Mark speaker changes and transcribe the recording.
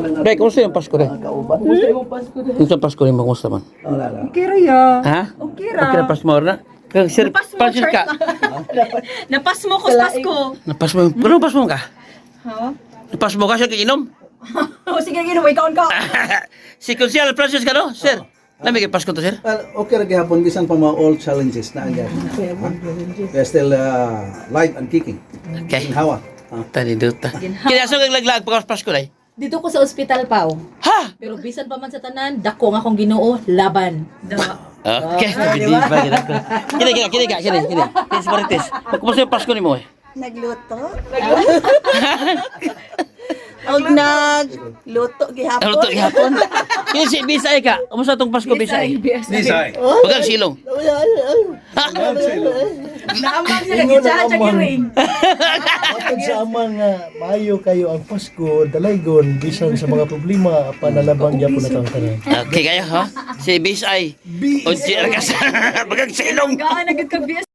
Speaker 1: Dai, kumusta yung Pasko, Dai?
Speaker 2: Kauban.
Speaker 1: Kumusta ang Pasko nimo? Kumusta man?
Speaker 2: Wala lang.
Speaker 3: Okay ra ya.
Speaker 1: Ha?
Speaker 3: Okay ra.
Speaker 1: Okay ra Pasko mo na? Kag Sir
Speaker 3: Napas mo,
Speaker 1: Francis ka.
Speaker 3: Napas mo ko sa Pasko.
Speaker 1: Napas mo. Pero napas mo ka?
Speaker 3: Ha?
Speaker 1: Napas mo ka siya inom?
Speaker 3: Oh, sige, gino, ikaw ka.
Speaker 1: Si Consiel Francis ka, no? Sir. Lami kay Pasko to, sir.
Speaker 2: Well, okay ra gihapon bisan pa mga all challenges na ang We are still live and kicking.
Speaker 1: Okay.
Speaker 2: Hawa. Ah.
Speaker 1: Tani duta. Kaya sa kag laglag pagka Pasko, dai.
Speaker 4: Dito ko sa ospital pa. Oh.
Speaker 1: Ha?
Speaker 4: Pero bisan pa man sa tanan, dako nga akong Ginoo, laban.
Speaker 1: Okay, di ba gid ako. Kini kini kini ka kini kini. Kini si Marites. Kumusta yung Pasko nimo eh?
Speaker 5: Nagluto. Og nagluto gihapon.
Speaker 1: Ano to gihapon? Kini si Bisay ka. Kumusta tong Pasko, Bisay?
Speaker 2: Nisay.
Speaker 1: Bagang silong.
Speaker 3: Naamang sila gitsa sa giring.
Speaker 6: Matod sa amang nga maayo kayo ang Pasko, dalaygon bisan sa mga problema panalabang gyapon na tanan.
Speaker 1: Okay kayo ha? Si Bisay. O si Arkas. Bagang silong.
Speaker 3: Gaan na gid ka BS.